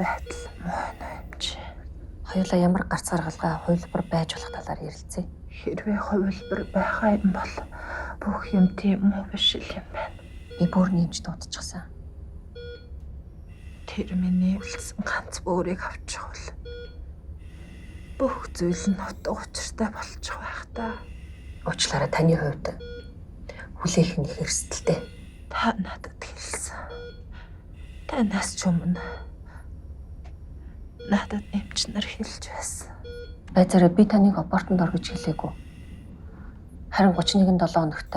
Байдал муу юм чи. Хоёулаа ямар гарц гаргалгаа хувилбар байж болох талаар ярилцъя. Хэрвээ хувилбар байгаа юм бол бүх юм тийм муу биш л юм байна. Би бүр нэмж дуудчихсан. Тэр миний үлдсэн ганц бөөрийг авчихвал бүх зүйл нь утга учиртай болчих байх та. Уучлаарай, таны хувьд хүлээх нь их эрсдэлтэй. Та надад хэлсэн. Танаас ч өмнө надад эмч нар хэлж байсан. Байцаараа би таныг абортонд ор гэж хэлээгүй. Харин 31 7 хоногт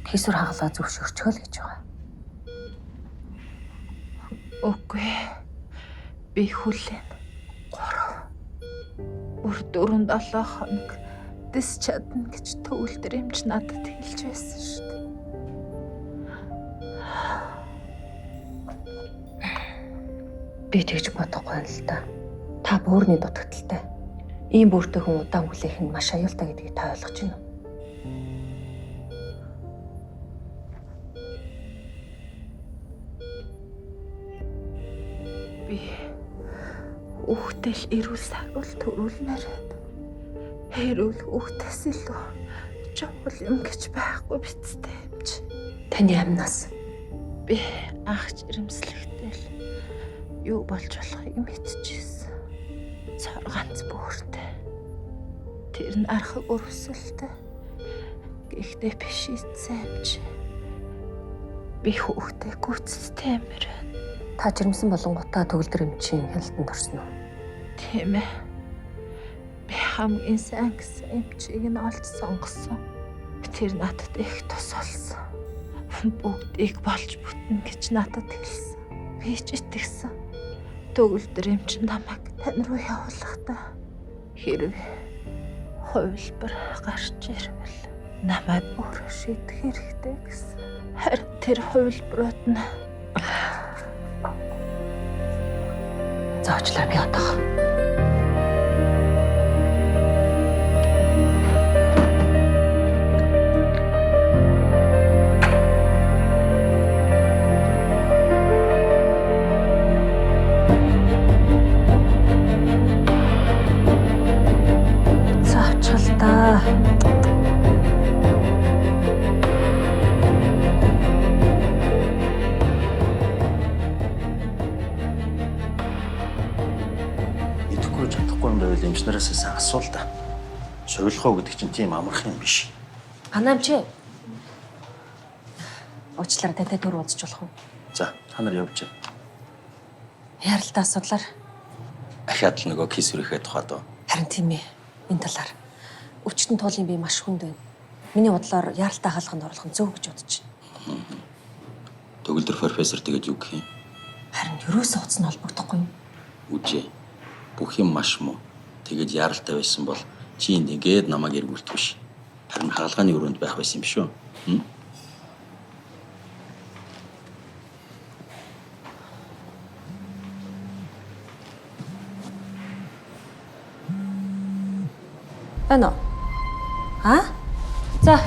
хийсвэр хагалгаа зөвшөөрчгөө л гэж байгаа. Үгүй. Би хүлээн. 3. Бүр 4 7 хоног дэс чадна гэж төгөлдөр эмч надад хэлж байсан шүү дээ. Би тэгж бодохгүй юм л та. Та бөөрийн дутагдaltaй. Ийм бөөртэй хүн удаан хүлээх нь маш аюултай гэдгийг та ойлгож байна уу? Би хүүхдэл эрүүл саруул төрүүлмээр байна. Эрүүл хүүхдээс илүү чухал юм гэж байхгүй бицтэй юм чи. Таны амнаас би анх жирэмслэхтэй л юу болж болохыг мэдчихсэн. Цор ганц бөөртэй. Тэр нь архаг өрсөлтэй. Гэхдээ би шийдсэн юм чи. Би хүүхдээ гүйцэттэй юм байна. Та жирэмсэн болонгуудаа төгөлдөр эмчийн хяналтанд орсон уу? Тийм ээ. Би хамгийн сайн гэсэн эмчийг нь олж сонгосон. Тэр надад их тус болсон. Бүгдийг болж бүтнэ гэж надад хэлсэн. Би ч итгэсэн. Төгөлдөр эмч намайг тань руу явуулахдаа хэрвээ хувилбар гарч ирвэл намайг өөрөө шийдэх хэрэгтэй гэсэн. Харин тэр хувилбарууд нь зоочлаа би одоох. Заавчхал та. Идэхгүй чадахгүй юм байвал эмч нараас сайн асуул та. Сувилах гэдэг чинь тийм амархан юм биш. Анаам чи. Уучлаарай, тантай түр уулзч болох уу? За, та нар явж. Яралтай асуудлаар. Ахиад л нөгөө кисвэрхээ тухайд уу? Харин тийм ээ. Энэ талаар. Өвчтөн туулын бие маш хүнд байна. Миний бодлоор яралтай хаалганд оруулах нь зөв гэж бодож байна. Төгөлдөр профессор тэгээд юу гэх юм? Харин ерөөсөө утас нь холбогдохгүй юм. Үжээ. Бүх юм маш муу. Тэгээд яралтай байсан бол чи энд ингээд намайг эргүүлдэг биш. Харин хаалганы өрөөнд байх байсан юм шүү. Байна уу? А? За.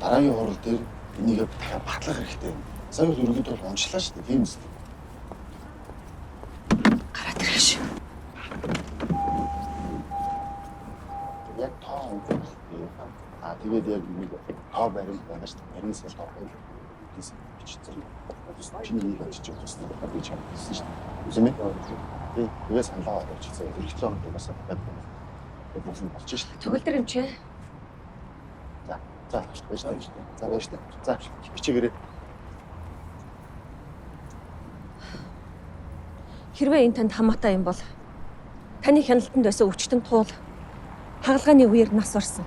Дараагийн хурал дээр энийг дахиад батлах хэрэгтэй юм. Сая бол өргөд бол уншлаа шүү дээ. Тийм үст. Гараад ирэх шүү. Яг тоо уншлаа. Аа тэгээд яг нэг тоо баримт байгаа шүү дээ. Баримт сэл тоо гэсэн бичсэн. Чиний нэг очиж явуулсан. Би чамд хэлсэн шүү дээ. Үзэн ээ. Тий. Тэгээ саналаа оруулчихсан. Эргэлзээ ондог бас дахиад бүх юм болж шүү дээ. Төгөлдөр эмчээ. За. За, баяр таа. За, баяр таа. За, бичээгээрэй. Хэрвээ энэ танд хамаатай юм бол таны хяналтанд байсан өвчтөн туул хагалгааны үеэр нас орсон.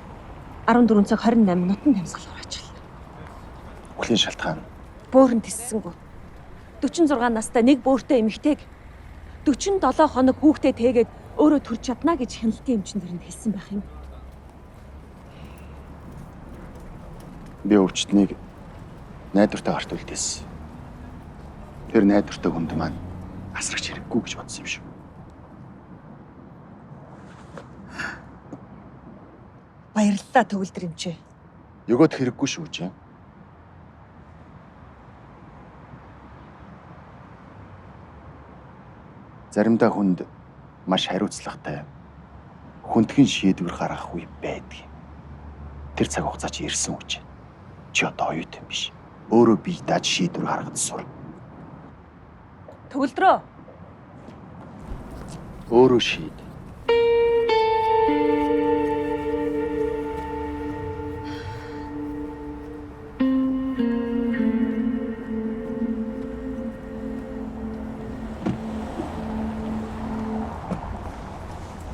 14 цаг 28 минутанд амьсгал хураачвал. Үхлийн шалтгаан Бөөрн тэссэнгүй. 46 настай нэг бөөртэй эмэгтэйг 47 хоног хүүхдээ тээгээд өөрөө төрж чадна гэж хяналтын эмчин тэрэнд хэлсэн байх юм. Би өвчтнийг найдвартай гарт үлдээсэн. Тэр найдвартай хүнд маань асрагч хэрэггүй гэж бодсон юм шүү. Баярлалаа төгөлдөр эмчээ. Өгөөд хэрэггүй шүү чинь. Заримдаа хүнд маш хариуцлагатай хүндхэн шийдвэр гаргах үе байдаг юм. Тэр цаг хугацаа чи ирсэн үуч. Чи одоо оюутан биш. Өөрөө бие дааж шийдвэр гаргаж сур. Төгөлдрөө. Өөрөө шийд.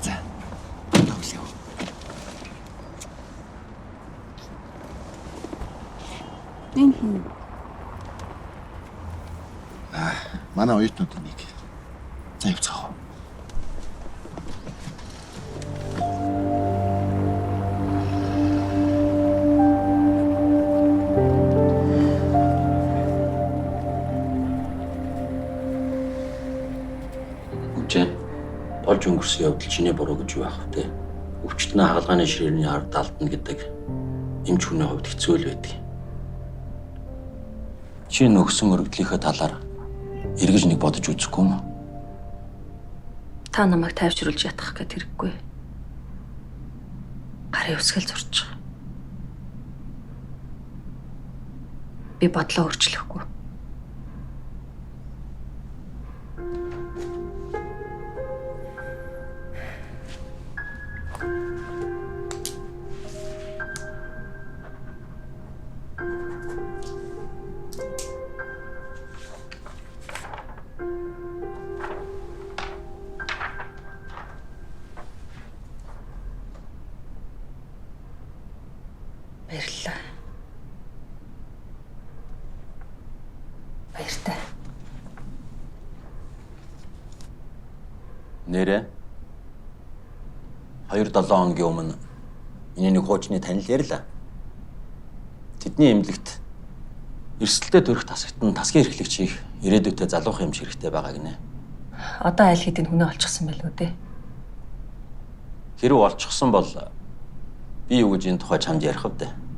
За. Тоглоё. Энэ хин Манай оюутнуудын нэг. За явцгаах уу. Үгүй болж өнгөрсөн явдал чиний буруу гэж юу аах вэ? Өвчтөнөө хагалгааны ширээний ард алдна гэдэг эмч хүний хувьд хэцүү л байдаг. Чи нөхсөн өргөдлийнхөө талаар эргэж нэг бодож үзэхгүй юм уу? Та намайг тайвшруулж ятгах гэт хэрэггүй. Гарын үсгэл зурж байгаа. Би бодлоо өөрчлөхгүй. Баярлалаа. Баяртай. Нэрэ 2-7 хоногийн өмнө миний нэг хуучны танил ярьлаа. Тэдний эмнэлэгт эрсдэлтэй төрөх тасагт нь тасгийн эрхлэгч хийх ирээдүйдээ залуухан юм хэрэгтэй байгаа гинэ. Одоо аль хэдийн хүнээ олчихсон байлгүй дээ. Хэрв олчихсон бол би юу гэж энэ тухай чамд ярих вэ?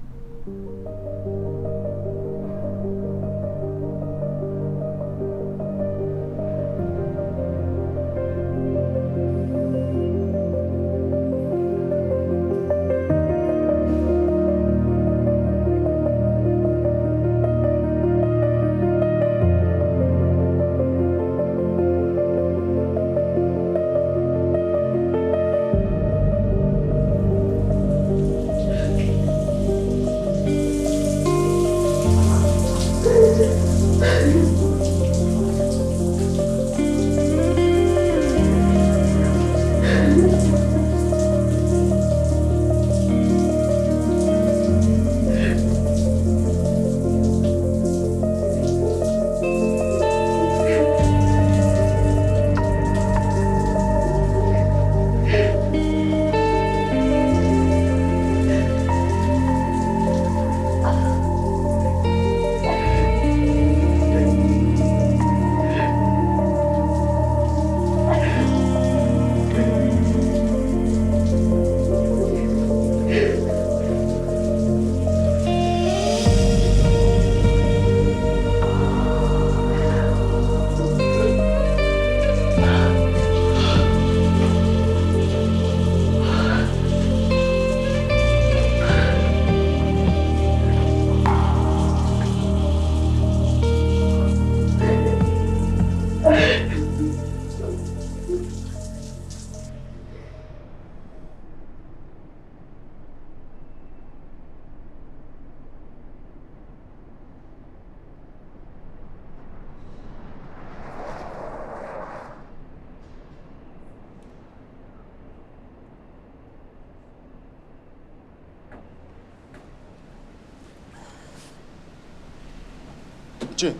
Чи.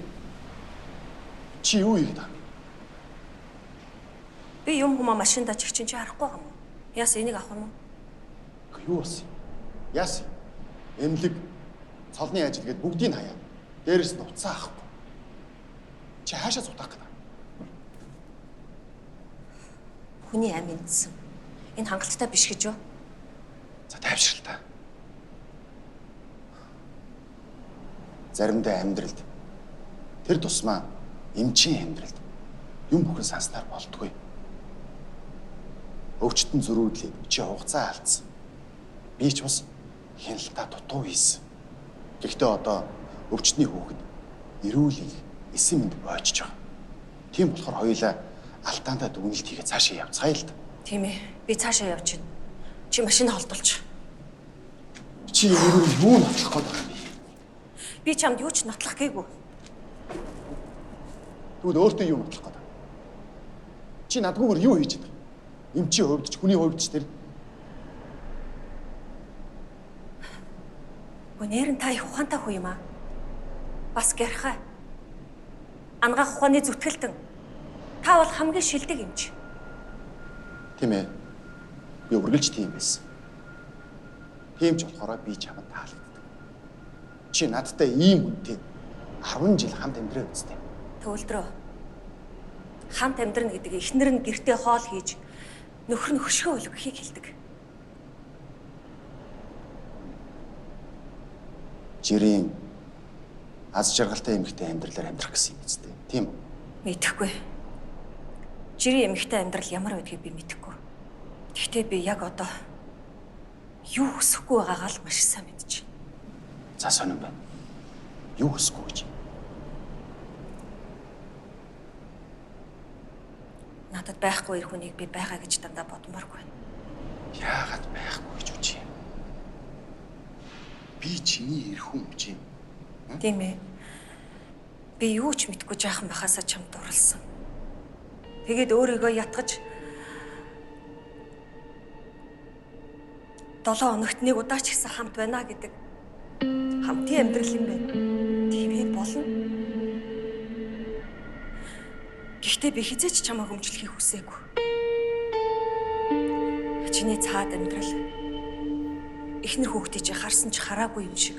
Чи юу хийгээд байгаа юм? Би юм хумаа машиндаа чих чинь чи харахгүй байгаа юм уу? Яас энийг авах юм уу? Үгүй юу болсон юм? Яасан? Эмнэлэг, цолны ажил гээд бүгдийг хаяа. Дээрээс нь уцаа авахгүй. Чи хаашаа зутаах гэдэг? Хүний амь эндсэн. Энэ хангалттай биш гэж юу? За тайвшрал та. Заримдаа амьдралд тэр тусмаа эмчийн амьдралд юм бүхэн санснаар болдгүй. Өвчтөн зөрүүдлээд чи хугацаа алдсан. Би ч бас хяналтаа дутуу хийсэн. Гэхдээ одоо өвчтний хүүхэд эрүүл их эсэн мэнд боожж байгаа. Тийм болохоор хоёулаа алдаандаа дүгнэлт хийгээ цаашаа явцгаая л да. Тийм ээ. Би цаашаа явж байна. Чи машина холдуулчих. Чи ерөө юу нотлох гээд байгаа юм бэ? Би чамд юу ч нотлох гээгүй. Тэгвэл өөртөө юу нотлох гээд байгаа? Чи надгүйгээр юу хийж байгаа? Эмчийн хувьд ч хүний хувьд ч тэр Гүнээр нь та их ухаантай хүн юм аа. Бас гярхай. Ангаах ухааны зүтгэлтэн. Та бол хамгийн шилдэг эмч. Тийм ээ. Би үргэлж тийм байсан. Тийм ч болохоор би чамд таалагддаг. Чи надтай ийм үнэтэй 10 жил хамт амьдраа үсттэй. Төвлөрөө. Хамт амьдрна гэдэг эхнэр нь гэртээ хоол хийж нөхөр нь хөшгөө өлгөхийг хэлдэг. Жирийн аз жаргалтай эмэгтэй амьдралаар амьдрах гэсэн юм үстэй. Тийм үү? Мэдэхгүй. Жирийн эмэгтэй амьдрал ямар байдгийг би мэдэхгүй. Гэхдээ би яг одоо юу хүсэхгүй байгаагаа л маш сайн мэдчихэв. За сонирн байна. Юу хүсэхгүй гэж. Надад байхгүй эр хүнийг би байгаа гэж дандаа бодмооргүй байна. Яагаад байхгүй гэж үчи? Би чиний эр хүн үчи. Тийм ээ. Би юу ч мэдгүй жаахан бахаасаа чамд дурлсан. Тэгээд өөрийгөө ятгаж 7 хоногт нэг удаа ч гэсэн хамт байна гэдэг хамтын амьдрал юм байна. Тийм ээ болно. Гэхдээ би хэзээ ч чамайг өмчлөхийг хүсээгүй. Чиний цаад амьдрал эхнэр хүүхдийг чи харсан ч хараагүй юм шиг.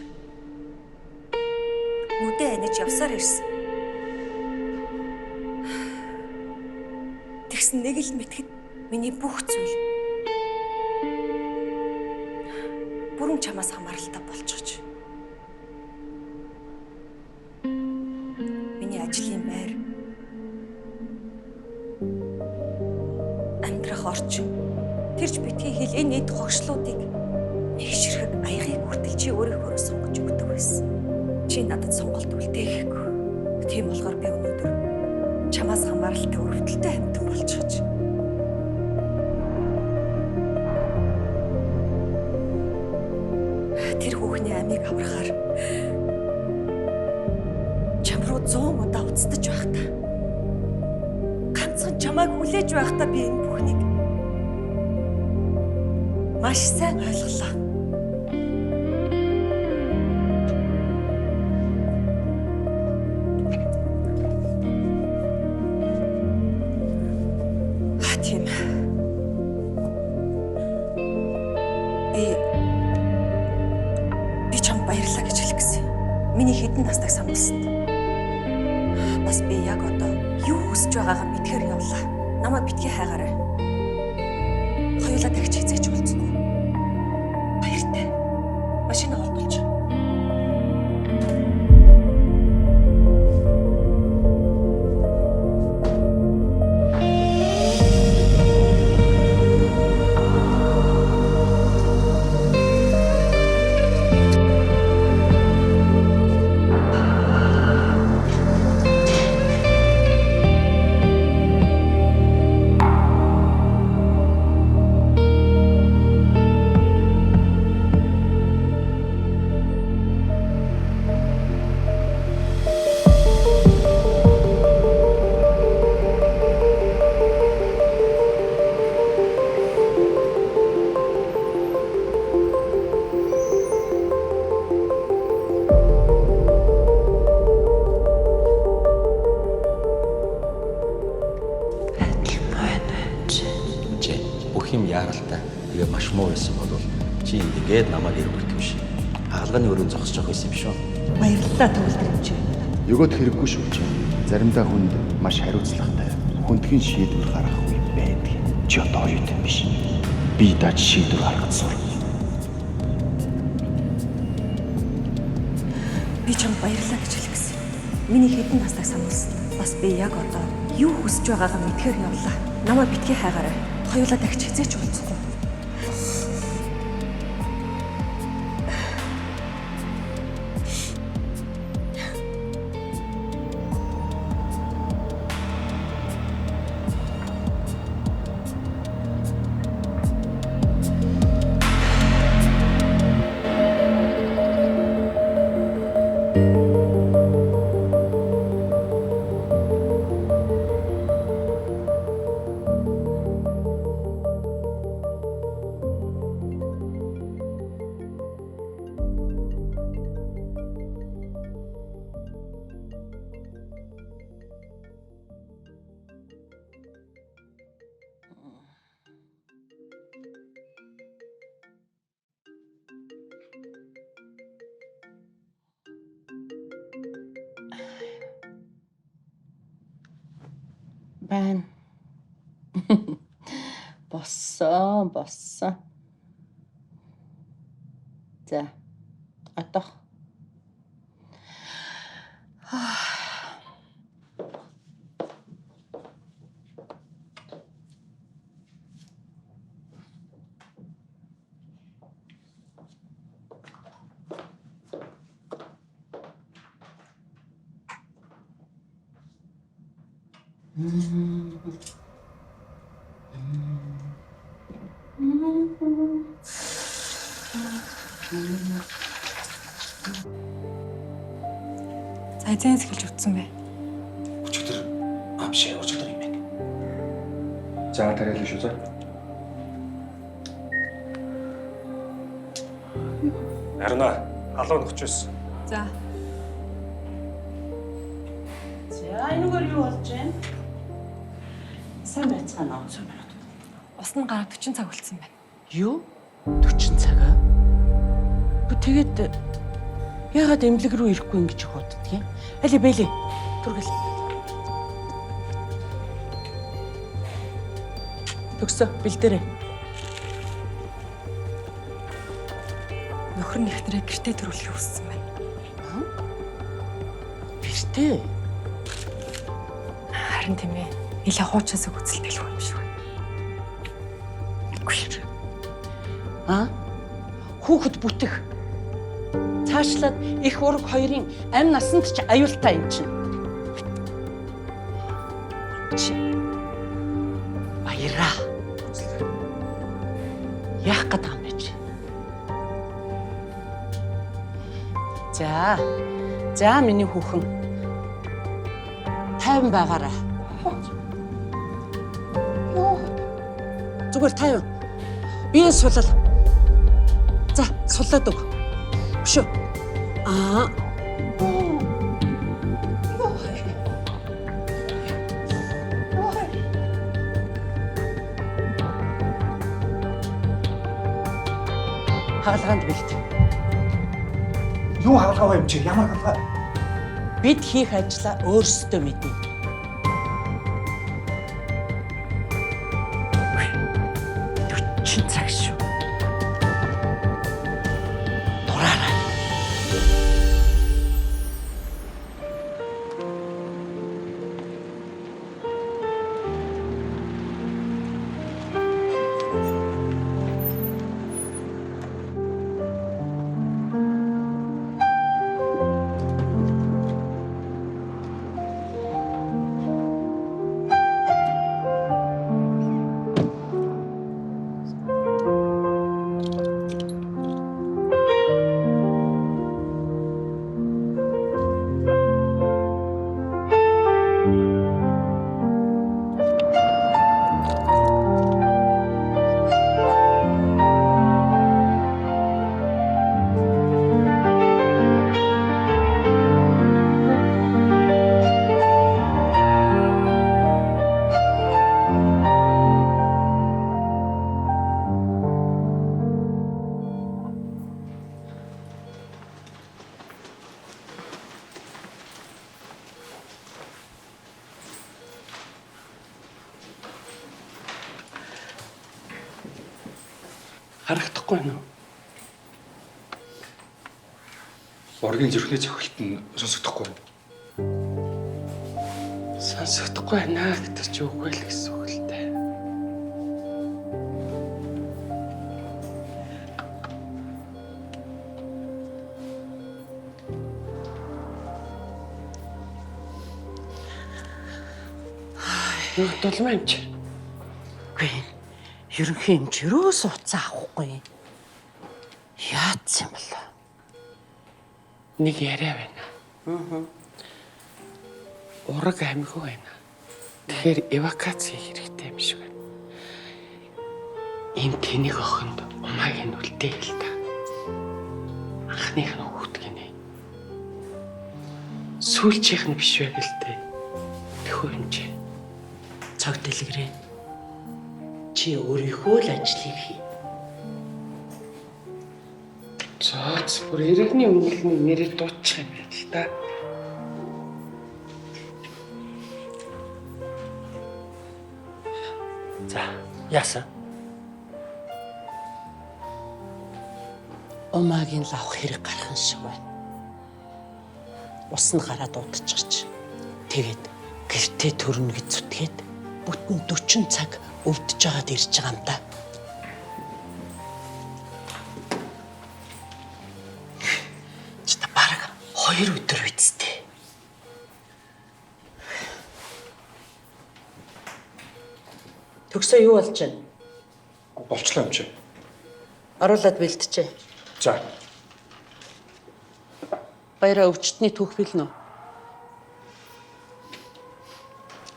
Нүдэ аниж явсаар ирсэн. Тэгсэн нэг л мэтгэд миний бүх зүйл бүрэн чамаас хамааралтай болчихож. Миний ажлын байр, амьдрах орчин, тэрч битгий хэл энэ эд хогшлуудыг нэг ширхэг аягийг хүртэл чи өөрийнхөө сонгож өгдөг байсан. Чи надад сонголт үлдээхгүй. Тийм болохоор би өнөөдөр чамаас хамааралтай өрөвдөлтэй амьтан болчихож. Тэр хүүхний амийг аврахаар чам руу 100 удаа уцтаж байхдаа ганцхан чамайг хүлээж байхдаа би энэ бүхнийг маш сайн ойлголоо. А тийм. Би чамд баярлалаа гэж хэлэх гэсэн. Миний хэдэн настайг сануулсанд. Бас би яг одоо юу хүсэж байгаагаа мэдхээр явлаа. Намайг битгий хайгаарай. Хоёулаа дахиж хэзээ ч уулзахгүй. Баяртай. Машина холдуулж. Чи энд ингээд намайг эргүүлдэг биш. Хагалгааны өрөөнд зогсож явах байсан юм шүү. Баярлалаа төгөлдөр эмчээ. Өгөөд хэрэггүй шүү чи. Заримдаа хүнд маш хариуцлагатай, хүндхэн шийдвэр гаргах үе байдаг. Чи одоо оюутан биш. Би дааж шийдвэр гаргаж сур. Би чамд баярлалаа гэж хэлэх гэсэн. Миний хэдэн настайг сануулсан. Бас би яг одоо юу хүсэж байгаагаа мэдхээр явлаа. Намайг битгий хайгаарай. Хоёулаа дахиж хэзээ ч уулзахгүй. Байна. Боссон, боссон. За. Атох. За эзэнс эхэлж утсан бэ. Өчигдөр ам шиг өчигдөр юм байна. За тариалаа шүү за. Ариуна, халуун нөхч байсан. За. За, энэгээр юу болж байна? Сайн байцгаана уу? Сайн байна. Ус нь гараа 40 цаг үлдсэн байна. Юу? 40 цаг аа? Бу тэгээд яагаад эмнэлэг рүү ирэхгүй ингэж хууддаг юм? Али бэли. Түргэл. Төгсө бэлдээрэй. Нөхөр нь эхнэрээ гэртээ төрүүлэхийг хүссэн байна. Гэртээ. Харин тийм ээ. Нилээ хуучин сүг үзэлтэй л хүн юм шиг байна. Үгүй. Аа? Хүүхэд бүтэх. Цаашлаад их ураг хоёрын амь насанд ч аюултай юм чинь. Чи. Баяраа. Яах гээд байгаа юм бэ чи? За. За миний хүүхэн. Тайван байгаарай. Юу? Зүгээр тайван. Бие сулал. За, суллаад өг. Өшөө. Аа. Хагалгаанд бэлт. Юу хагалгаа вэ юм чи? Ямар хагалгаа? Бид хийх ажлаа өөрсдөө мэднэ. 40 цаг шүү. Дураарай. Харагдахгүй байна уу? Ургийн зүрхний цохилт нь сонсогдохгүй байна. Сонсогдохгүй байна гэдэг чи үгүй л гэсэн үг л дээ. Юу дулмаа юм чи? Үгүй. Ерөнхий эмч ерөөс утсаа авахгүй. Яатсан юм бол? Нэг яриа байна. Аа. Ураг амьгүй байна. Тэгэхээр эвакуац хийх хэрэгтэй юм шиг байна. Энэ тэнийг охинд умааг нь үлдээх л та. Анхных нь хүүхэд гинэ. Сүүлчийнх нь биш вэ гэлтэй. Тэхүү юм чи. Цог дэлгэрээ. Чи өөрийнхөө л ажлыг хий. Зооц бүр иргэний үнэлний нэрээр дуудчих юм байна л та. За, яасан? Умаагийн л авах хэрэг гарах юм шиг байна. Ус нь гараад удчихч. Тэгээд гэртээ төрнө гэж зүтгээд бүтэн 40 цаг өвдөж байгаад ирж байгаа юм да. Чи та бараг 2 өдөр үсттэй. Төгсөө юу болж байна? Болчлоо юм чи. Оруулаад бэлтжээ. За. Баяраа өвчтний түүх бэлнэ үү?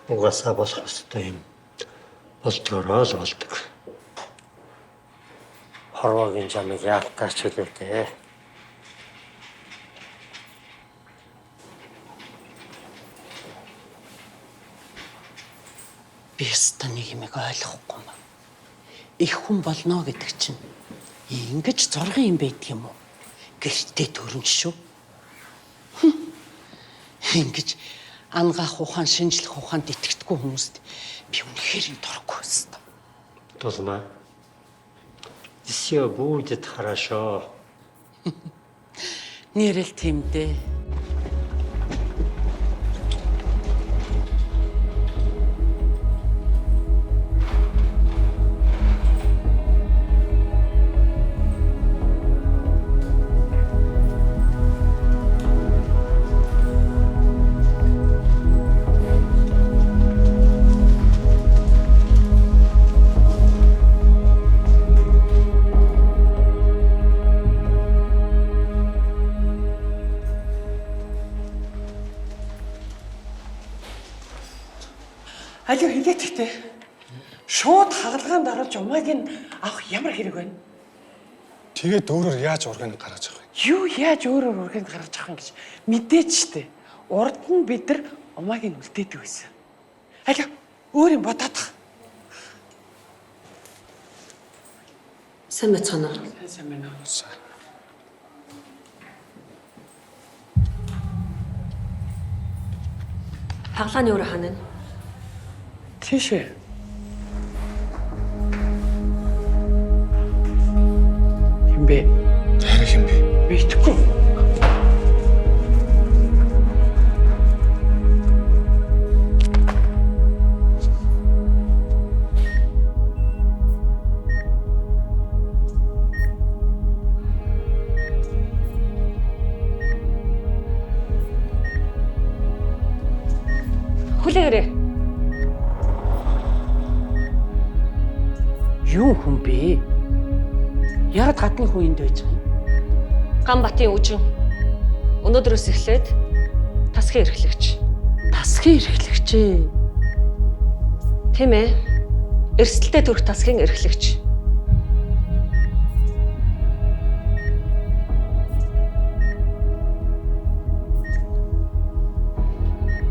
Угаасаа болох ёстой юм. Болдгороо л болдог. Хорвоогийн замыг яалтаач хэлээ дээ. Би ёстой нэг юмыг ойлгохгүй юм. Их хүн болно гэдэг чинь ингэж зоргон юм байдаг юм уу? Гэртээ төрөн шүү. Ингэж ангаах ухаан, шинжлэх ухаанд итгэдэггүй хүмүүст би үнэхээр юм дурггүй ёстой. Тулмаа. Все будет хорошо. Нэрэл тийм дээ. Алио хилээт ихтэй. Шууд хагалгаанд оруулж умааг нь авах ямар хэрэг байна? Тэгээд өөрөөр яаж ургийг гаргаж авах вэ? Юу яаж өөрөөр ургийг гаргаж авах юм гэж мэдээч штэ. Урд нь бид нар умааг нь үлдээдэг байсан. Алио өөр юм бодоодох. Сайн байцгаана уу? Сайн сайн байна уу? Хаглааны өрөө хаана вэ? Тийшээ. Хин бэ? Харин хин бэ? Мэдхгүй. Хүлээгээрэй. Юу хүн бэ? Ягаад гадны хүн энд байж байгаа юм? Ганбатын үжин. Өнөөдрөөс эхлээд тасгийн эрхлэгч. Тасгийн эрхлэгч ээ. Тийм ээ. Эрсдэлтэй төрөх тасгийн эрхлэгч.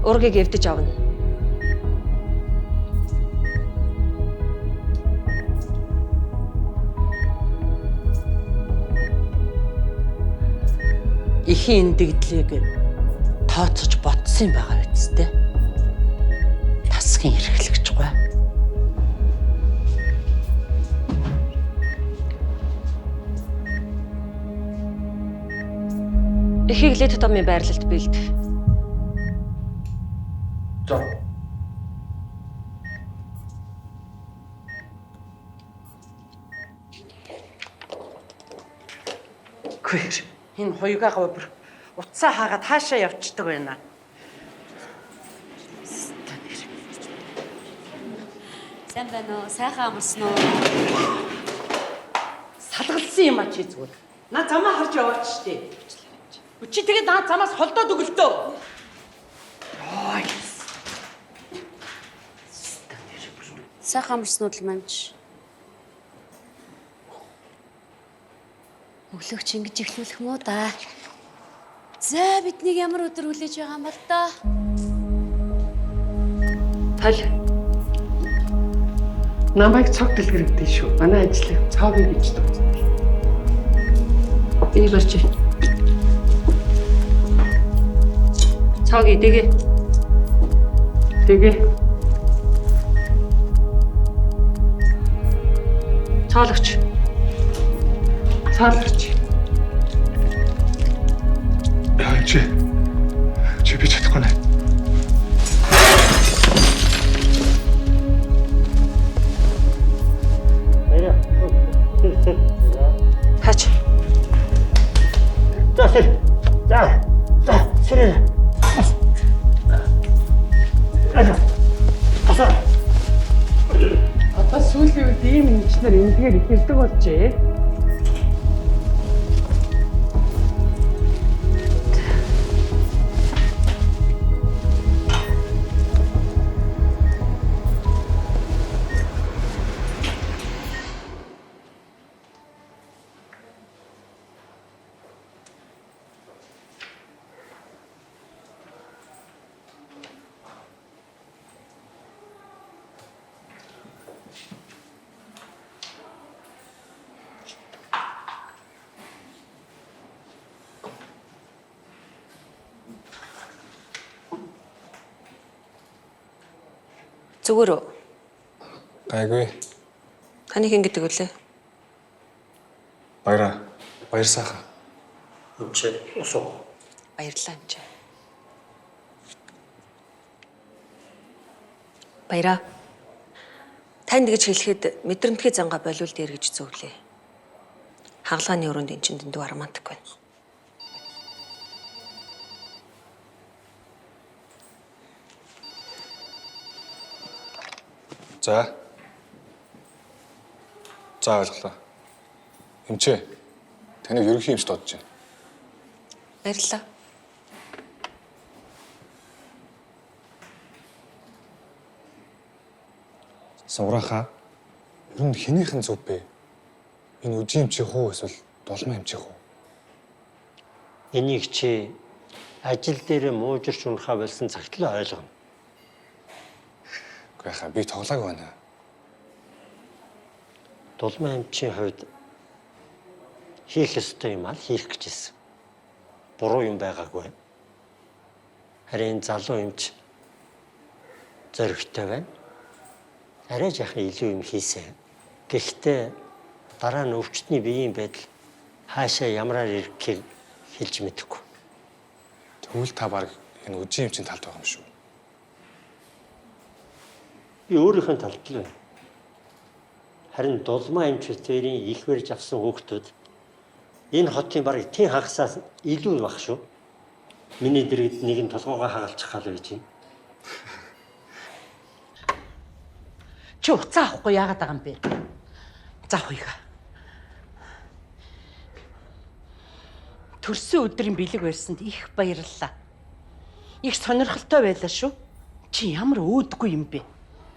Ургийг эвдэж авна. Эхийн эндэгдлийг тооцож ботсон юм байгаа биз дээ. Тасгийн эрхлэгч гой. Эхийг литотомын байрлалд бэлд. За. Үгүй. Энэ хуйгаа говьр утсаа хаагаад хаашаа явчихдаг байна. Сайн байна уу? Сайхан амарсан уу? Салгалсан юм а чи зүгээр. На замаа харж яваач штэ. Чи тэгээд наа замаас холдоод өгөлтөө. Йой. Сайхан амарсан уу мамч? Өглөөгч ингэж эхлүүлэх юм уу да? За биднийг ямар өдөр хүлээж байгаа юм бол доо? Тал. Намайг цог дэлгэрэгдэн шүү. Манай ажлыг цоогийн гэж дууддаг. Энийг барьж. Цог идэгэ. Тэгээ. Цоологч. Цоологч. Яа чи. Чи би чадахгүй нэ. Хаач. За сэр. За. За сэр. Асаа. Одоо сүүлийн үед ийм эмчнэр эмнэлгээр ихэрдэг болжээ. Зүгээр үү? Гайгүй. Таны хэн гэдэг вүлээ? Баяраа. Баяр сайхан. Чи усуу. Баярлалаа эмч. Баяраа. Танд гэж хэлэхэд мэдрэмтгий зангаа болиул дээр гэж зөвлөө. Хагалгааны өрөөнд эн чинь дэндүү романтик байна. За. За ойлголоо. Эмчээ. Таныг ерөнхий эмч дуудаж байна. Баярлалаа. Суврахаа. Ер нь хэнийхэн зөв бэ? Энэ үжи эмчийн хуу эсвэл дулмаа эмчийн хуу? Энийг чи ажил дээр муужирч унахаа болсон цагт л ойлгоно. Үгүй яхаа би тоглоагүй байна. Дулмаа эмчийн хувьд хийх ёстой юм аа хийх гэж ирсэн. Буруу юм байгаагүй. Харин залуу эмч зоригтой байна. Арай жаахан илүү юм хийсэн. Гэхдээ дараа нь өвчтний биеийн байдал хаашаа ямраар ирэхийг хэлж мэдэхгүй. Тэгвэл та баг энэ үжи эмчийн талд байгаа юм шүү. Би өөрийнх нь талд л байна. Харин дулмаа эмч хоёрын их барьж авсан хүүхдүүд энэ хотын бараг тэн хагасаас илүү баг шүү. Миний дэргэд нэг нь толгоогоо хагалчих гал байж байна. Чи уцаа авахгүй яагаад байгаа юм бэ? За хуйга. Төрсөн өдрийн бэлэг барьсанд их баярлалаа. Их сонирхолтой байлаа шүү. Чи ямар өөдгүй юм бэ?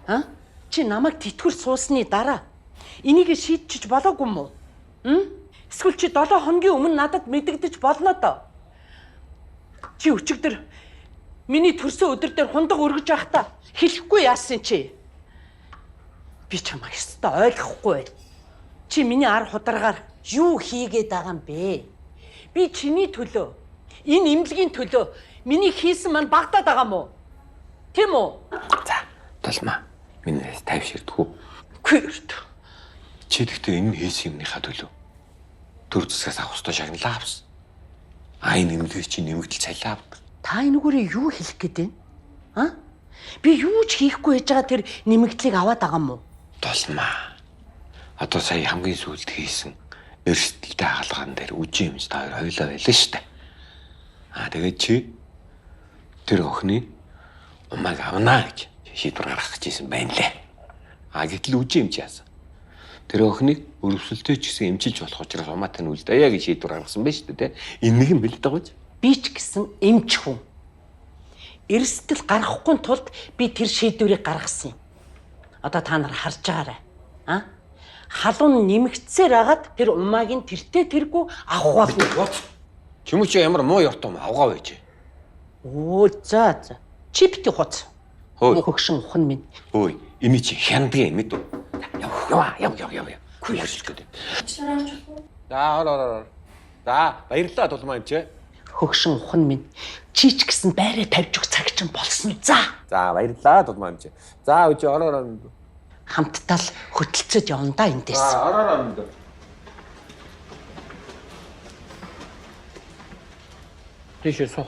А? Чи намайг тэтгэвэр суусны дараа энийг шийдчихэж болоогүй юм уу? М? Эсвэл чи 7 хоногийн өмнө надад мэдэгдэж болно доо. Чи өчигдөр миний төрсөн өдөр дээр хундаг өргөж байхдаа хэлэхгүй яасан чи? Би чамайг ёстой ойлгохгүй байна. Чи миний ар хударгаар юу хийгээд байгаа юм бэ? Би чиний төлөө, энэ эмнэлгийн төлөө миний хийсэн маань багтаад байгаа юм уу? Тийм үү? За, Дулмаа. Миний тайвширдэггүй. Үгүй өрт. Чи тэгтээ энэ хийсэн юмныхаа төлөө төр засгаас авах ёстой шагналаа авсан. А энэ эмнэлэг чинь нэмэгдэл цалин авдаг. Та энүүгээрээ юу хэлэх гээд байна? А? Би юу ч хийхгүй байж байгаа тэр нэмэгдлийг аваад байгаа юм уу? Тулмаа. Одоо сая хамгийн сүүлд хийсэн эрсдэлтэй хагалгаан дээр үжи юмж та хоёр хоёлаа байлаа шүү дээ. Аа тэгээд чи тэр охины умайг авнаа гэж шийдвэр гаргах гэж ирсэн байна лээ. Аа гэтэл үжи юмж яасан. Тэр охиныг өрөвсөлтэй ч гэсэн эмчилж болох учраас умаа тань үлдээе гэж шийдвэр гаргасан байна шүү дээ. Энэ нэг юм бэлдэг байгаа биз? Би ч гэсэн эмч хүн. Эрсдэл гаргахгүй тулд би тэр шийдвэрийг гаргасан юм. Одоо та нар харж байгаарай. А? Халуун нэмэгдсээр агаад тэр умаагийн тэртээ тэргүй авах болно. Чүмүч ямар муу ёртом авгаа байж. Өө за за. Чи бити хуц. Хөгшин ухан минь. Өө, эми чи хяндгийн мэд үү? Яв яв яв яв яв. Хөршил гэдэг. За ор ор ор. За баярлалаа тулмаа эмчээ. Хөгшин ухан минь. Чи ч гэсэн байраа тавьж өгөх цаг чинь болсон. За. За баярлалаа тулмаа эмчээ. За үчи ор ор. Хамтдаа л хөтөлцөд явна да эндээс. За ор ор. Тийшээ суу.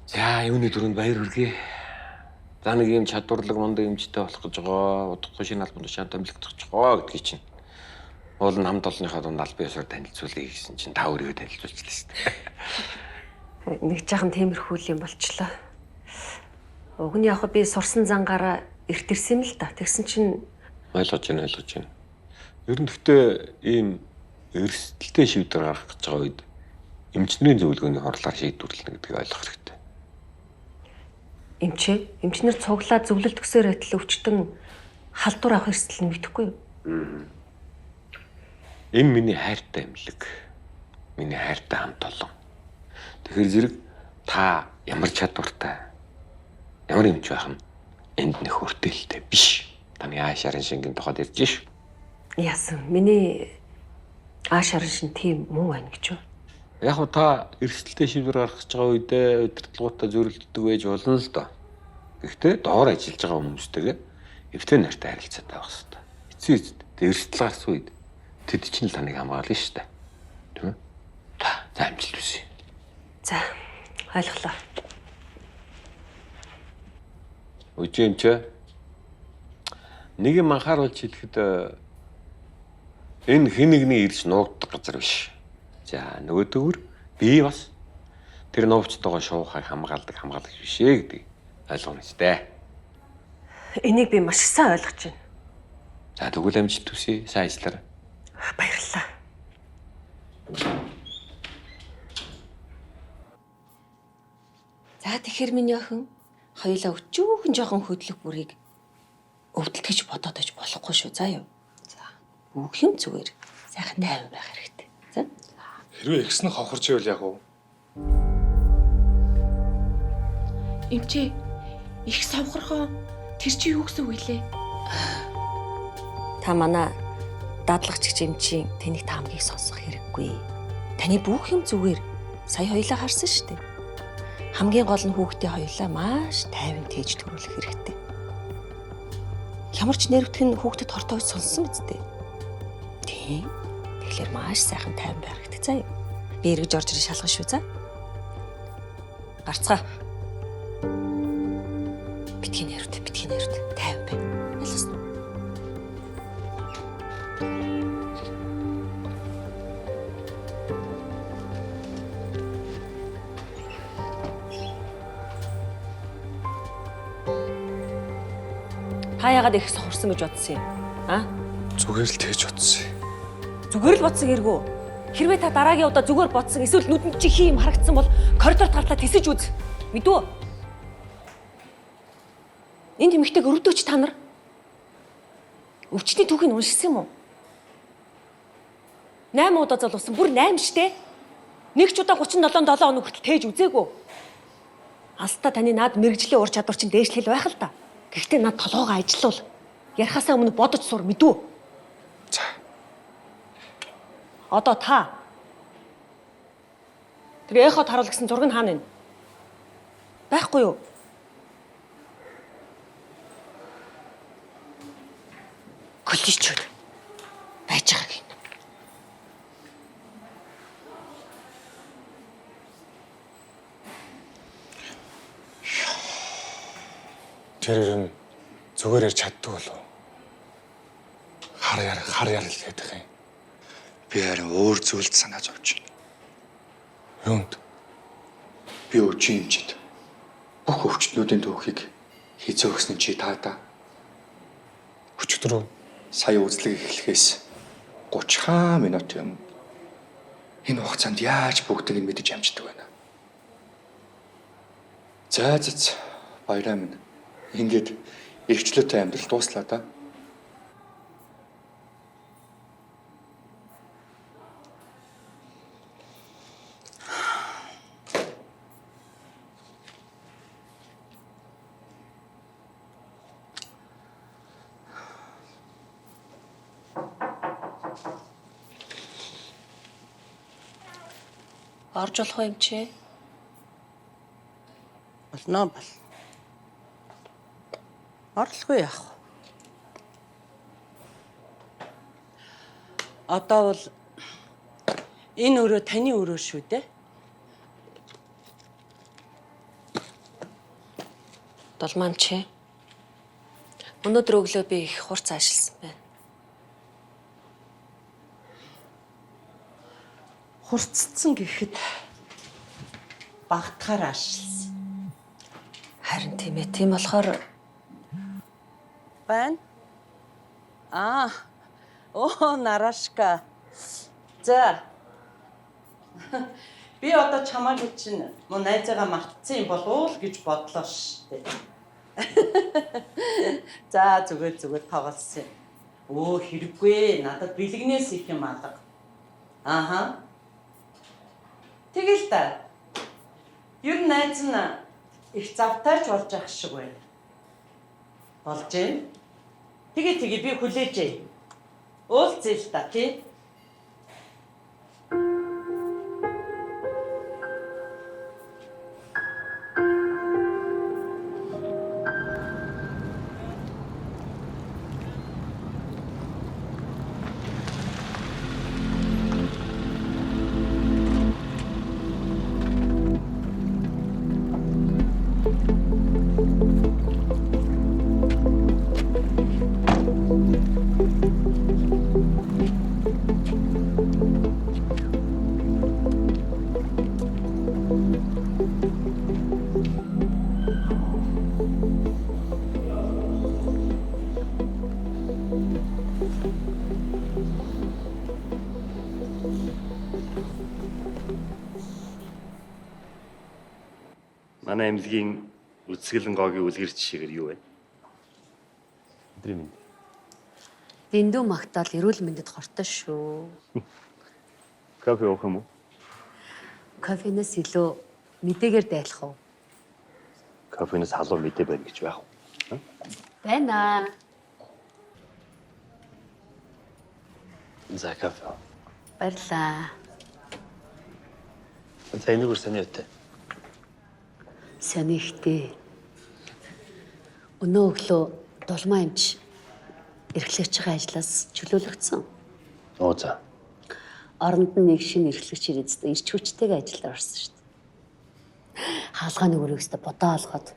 За юуны түрүүнд баяр хүргэе. За нэг юм чадварлаг мундаг эмчтэй болох гэж байгаа. Удахгүй шинэ албан тушаан томилогдох гэж байгаа гэдгийг чинь. Уул нь хамт олонныхоо дунд албан ёсоор танилцуулъя гэсэн чинь та өөрийгөө танилцуулчихлаа шүү дээ. Нэг жаахан тиймэрхүү юм болчлоо. Уг нь яг би сурсан зангаараа эрт ирсэн юм л да. Тэгсэн чинь ойлгож байна, ойлгож байна. Ер нь гэхдээ ийм эрсдэлтэй шийдвэр гаргах гэж байгаа үед эмчнэрийн зөвлөгөөний хурлаар шийдвэрлэнэ гэдгийг ойлгох хэрэгтэй. Эмчээ, эмчнэр цуглаад зөвлөлт өгсөөр байтал өвчтөн халдвар авах эрсдэл нь мэдэхгүй юу? Энэ миний хайртай эмнэлэг. Миний хайртай хамт олон. Тэгэхээр зэрэг та ямар чадвартай, ямар эмч байх нь энд нэх хүртээлтэй биш. Таны ааш шарын шингэн тухайд ярьж ш. Яасан? Миний ааш шарын шин тийм муу байна гэж юу? Яг хөө та эрсдэлтэй шийдвэр гаргах гэж байгаа үедээ удирдлагуудаа зөрөлддөг байж болно л доо. Гэхдээ доор ажиллаж байгаа хүмүүстэйгээ эвтэй нартай харилцаатай байх хэрэгтэй. Эцсийн эцэд эрсдэл гарсан үед тэд чинь л таныг хамгаална шүү дээ. Тийм үү? За амжилт хүсье. За ойлголоо. Өжөө эмчээ. Нэг юм анхааруулж хэлэхэд энэ хэн нэгний ирж нуугддаг газар биш. За нөгөөдөөр би бас тэр нуувчтайгаа шуухайг хамгаалдаг хамгаалагч биш ээ гэдгийг ойлгоно ч дээ. Энийг би маш сайн ойлгож байна. За тэгвэл амжилт хүсье. Сайн ажиллаарай. Баярлалаа. За тэгэхээр миний охин хоёулаа өчүүхэн жоохон хөдлөх бүрийг өвдөлт гэж бодоод байж болохгүй шүү. За юу? За. Бүх юм зүгээр сайхан тайван байх хэрэгтэй. За. Хэрвээ ихсэн нь хавхарч ивэл яг уу? Эмчээ, их савхархоо тэр чи юу гэсэн үг илээ? Та манай дадлагч гэж эмчийн тэнийг таамгийг сонсох хэрэггүй. Таны бүх юм зүгээр сая хоёлаа харсан шүү дээ. Хамгийн гол нь хүүхдээ хоёлаа маш тайван тээж төрүүлэх хэрэгтэй. Ямар ч нэрвтэх нь хүүхдэд хортой гэж сонссон биз дээ. Тийм. Тэгэхээр маш сайхан тайван байх хэрэгтэй заа юу. Би эргэж орж ирээ шалгана шүү за. Гарцгаа. Битгий нэрвт, битгий нэрвт тайван бай. Ялсан уу? Та яагаад их сохорсон гэж бодсон юм? А? Зүгээр л тэгж бодсон. Зүгээр л бодсон эргүү. Хэрвээ та дараагийн удаа зүгээр бодсон эсвэл нүдэнд чи хий юм харагдсан бол коридорт гарлаа тисэж үз. Мэдүү? Энд эмэгтэйг өрөвдөөч та нар. Өвчтний түүхийг уншсан юм уу? 8 удаа золуулсан. Бүр 8 штэ. Нэг ч удаа 37 7 хоног хүртэл тээж үзээгүй. Алстаа таны наад мэрэгжлийн ур чадвар чинь дээшлэл байх л та. Гэхдээ над толгоогоо ажилуул. Ярихаасаа өмнө бодож сур мэдүү. За. Одоо та тэр эхо таруул гэсэн зураг нь хаана вэ? Байхгүй юу? Коллежчууд байж байгааг юм. Тэр юм зүгээр ярьж чаддаг болов. Хар яар хар яар л гэдэг юм. Би харин өөр зүйлд санаа зовж байна. Юунд? Би өчийн эмчид бүх өвчтнүүдийн түүхийг хизээ өгсөн чи таада. Өчигдөр үү? Сая үзлэг эхлэхээс 30 минут юм. Энэ хугацаанд яаж бүгдийг нь мэдэж амждаг байна. За за за баяраа минь. Ингээд эрхчлөөтэй амьдрал дууслаа да. Орж болох уу юм чи? Болно бол. Орлогүй яах вэ? Одоо бол энэ өрөө таны өрөө шүү дээ. Дулмаа чи. Өнөөдөр өглөө би их хурц аашилсан байна. Хурцдсан гэхэд багтахаар аашилсан. Харин тийм ээ. Тийм болохоор Байна. Аа. Оо, нарашка. За. Би одоо чамааг чинь мөн найзаагаа мартсан юм болов уу л гэж бодлоо шүү дээ. За, зүгээр зүгээр тоглосон юм. Өө, хэрэггүй. Надад бэлгнээс их юм алга. Ааха. Тэгэл та. Ер нь найз нь их завтайч болж ах шиг байна. Болж гин. Тэгээ тэгээ би хүлээжээ. Уулзъя л та тий. Манай эмнэлгийн үзэсгэлэн гогийн үлгэр жишээгээр юу вэ? Өдрийн мэнд. Дэндүү магтаал эрүүл мэндэд хортой шүү. Кофе уух юм уу? Кофенээс илүү мэдээгээр дайлах уу? Кофенээс халуун мэдээ байна гэж байх уу? Байна. За кофе. Баярлаа. За энэ бүр сони үтэй. Сонихтэй. Өнөө өглөө дулмаа эмч эрхлэгч байгаа ажлаас чөлөөлөгдсөн. Оо за. Оронд нь нэг шинэ эрхлэгч ирээд өстө ирч хүчтэйг ажилд орсон шүү дээ. Хаалгааны өрөөг өстө бодоо олгоод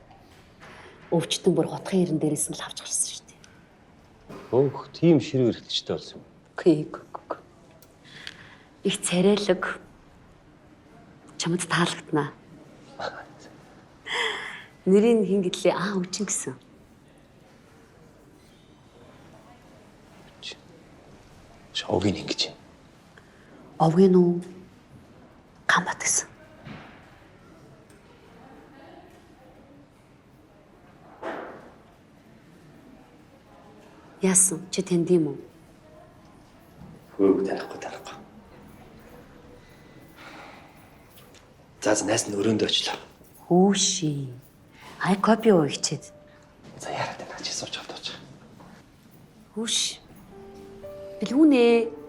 өвчтөн бүр хотын хэрэн дээрээс нь л авч гарсан шүү дээ. Өөх, тийм ширүү эрхлэгчтэй болсон юм. Үгүй үгүй. Их царайлаг чамд таалагдана. Нэрийг хин гэдлээ аа өчин гэсэн. Шоугийн ингэж. Овгийн үү? Гамбат гэсэн. Яасан? Чи тэнд юм уу? Хөөг танихгүй танихгүй. За за найс нь өрөөндөө очлоо. Хүүши. Ай кофе уу хичээд. За яарад байна чи сууж авдаач. Хүүш. Бэлгүүнээ.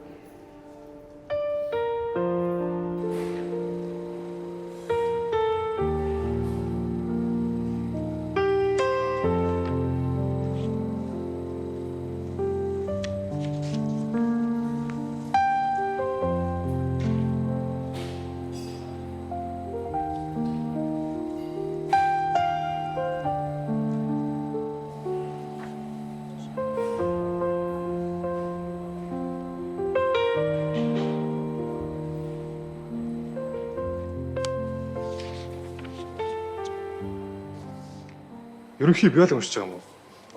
Ерөнхий биологи уншиж байгаа юм уу?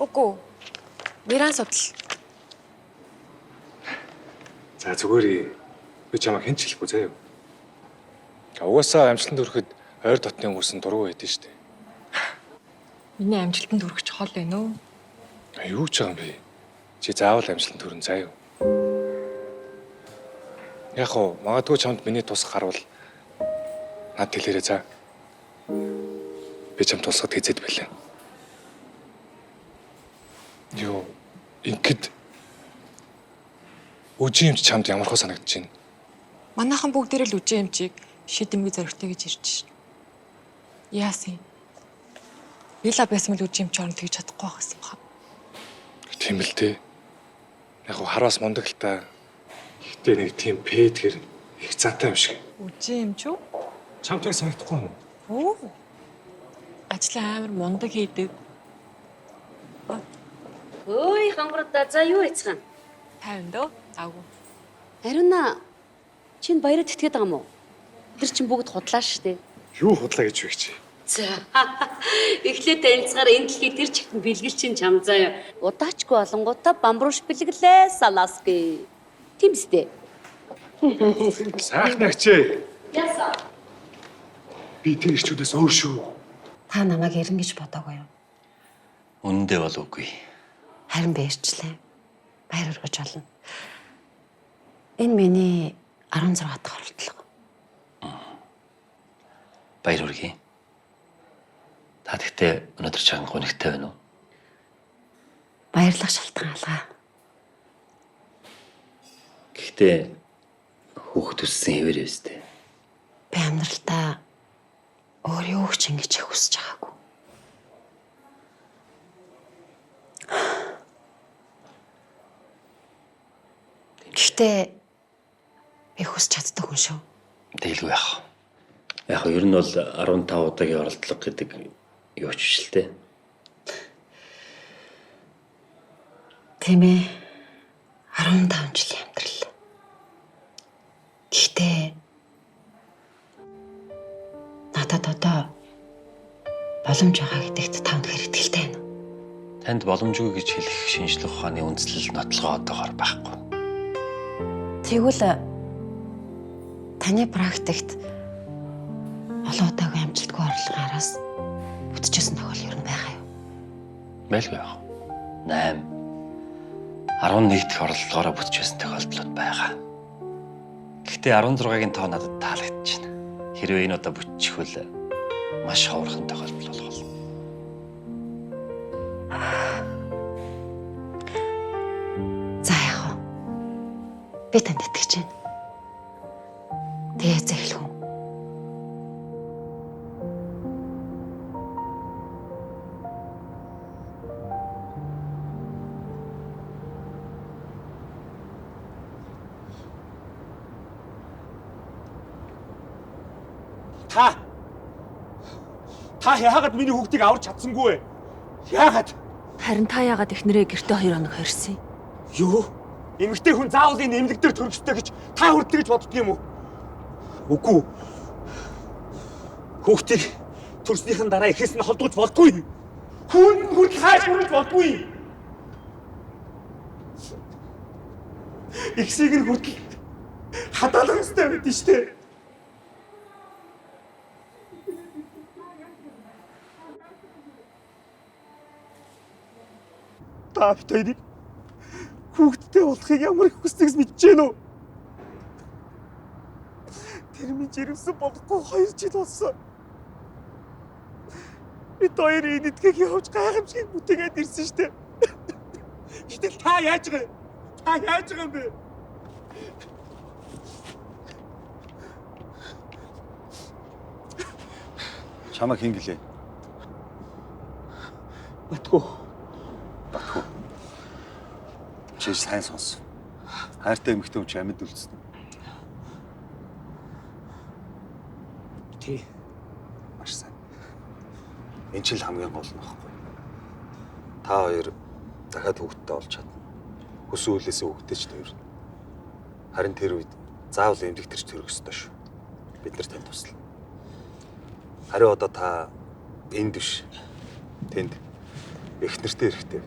Үгүй. Миран судал. За зүгээр би чамайг хэн ч хэлэхгүй заяа. Угаасаа амжилтанд хүрэхэд ойр дотны хүмүүс нь дургүй байдэн шүү дээ. Миний амжилтанд хүрэх чухал байна уу? Юу ч байгаа юм бэ? Чи заавал амжилтанд хүрэн заяа. Яг уу магадгүй чамд миний тус гарвал над хэлээрэй за. Би чамд тусахад хэзээд байлаа. Юу ингээд үжи юмч чамд ямар хөө санагдаж байна? Манайхан бүгдээрээ л үжи эмчийг шидэмгүй зоригтой гэж ирж шин. Яасан юм? Вила байсан бол үжи эмч орно тэгж чадахгүй байх гэсэн баха. Тийм л дээ. Яг хуу хараас мундаг л та. Гэхдээ нэг тийм пэдгэр их зантай юм шиг. Үжи эмч үү? Чамд яг санагдахгүй юм уу? Оо. Ажлаа амар мундаг хийдэг. Өөй хангардаа за юу яцгаан? 50 дөө. Аагүй. Ариуна чинь баяраа тэтгээд байгаа юм уу? Тэр чинь бүгд худлаа штэ. Юу худлаа гэж вэ чи? За. Эхлээд танилцгаар энэ дэлхий тэр чигтэн бэлгэл чинь чам заяа. Удаачгүй олонгуудаа бамбруулш бэлгэлээ саласки. Тийм үстэй. Сайхан агчээ. Яасан? Би тэр ирчүүдээс өөр шүү. Та намайг ирнэ гэж бодоогүй юу? Үнэндээ бол үгүй. Харин би ирчлээ. Баяр өргөж олно. Энэ миний 16 дахь оролдлого. Баяр хүргэе. Та тэгтээ өнөөдөр чанга гонигтай байна уу? Баярлах шалтгаан алгаа. Гэхдээ хүүхд өссөн хэвээр өстэй. Би амьдралдаа өөр юу ч ингэж их хүсэж байгаагүй. Гэхдээ би хүсч чаддаг хүн шүү. Тэгэлгүй яах. Яг нь ер нь бол 15 удаагийн оролдлого гэдэг юу ч биш л дээ. Тийм ээ. 15 жилийн амьдрал. Гэхдээ надад одоо боломж байгаа гэдэгт та үнэхээр итгэлтэй байна уу? Танд боломжгүй гэж хэлэх шинжлэх ухааны үндслэл нотлогоо одоогоор байхгүй. Тэгвэл таны практикт олон удаагүй амжилтгүй орлогын араас бүтчихсэн тохиол ер нь байгаа юу? Байлгүй яах. 8 11 дахь оролдлогоороо бүтчихсэн тохиолдлууд байгаа. Гэхдээ 16-гийн тоо надад таалагдчихна. Хэрвээ энэ удаа бүтчихвэл маш ховорхон тохиолдол болох болно. За яах вэ? Би танд итгэж байна. Тэгээ зэхлэх үү? Та яагаад миний хүүхдийг аварч чадсангүй вэ? Яагаад? Харин та яагаад эхнэрээ гэртээ 2 хоног хорьсон юм? Юу? Эмэгтэй хүн заавал энэ эмнэлэг дээр төрөх ёстой гэж та хүртэл гэж боддөг юм уу? Үгүй. Хүүхдийг төрснийхэн дараа эхээс нь холдож болдгүй. Хүн хүртэл хайж хүрэж болдгүй. Ихсийг нь хүртэл хадгалах ёстой байдэн шүү дээ. Та бит хоёрыг хүүхэдтэй болохыг ямар их хүсдэг мэдэж гэнэ үү? Тэр минь жирэмсэн болохгүй 2 жил болсон. Бид хоёр энэ эдгэх явж гайхамшигыг бүтээгээд ирсэн шүү дээ. Гэтэл та яаж байгаа юм? Та яаж байгаа юм бэ? Чамайг хэн гэлээ? Батгүй. Батгүй. Чи сайн сонс. Хайртай эмэгтэй хүн чи амьд үлдсэн үү? Тий. Маш сайн. Энэ чинь л хамгийн гол нь багхгүй. Та хоёр дахиад хүүхэдтэй болж чадна. Хүсэн үлээсээ хүүхэдтэй ч төрнө. Харин тэр үед заавал эмнэлэг төрч төрөх ёстой шүү. Бид нар танд туслана. Харин одоо та энд биш. Тэнд Эх нэртэй эрэхтэй.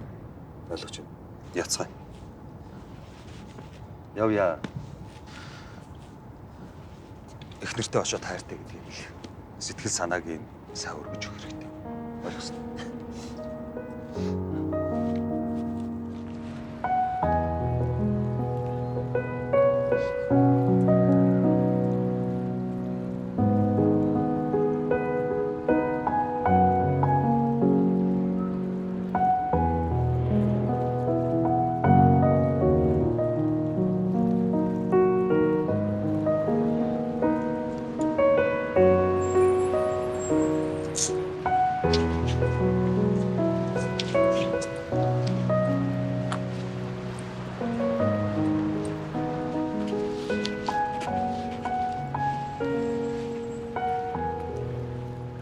Ойлгож байна. Яцгаая. Явъя. Эх нэртэй очиод хайртай гэдгийг хэл. Сэтгэл санааг нь сайн өргөж өгөх хэрэгтэй. Ойлгосон уу?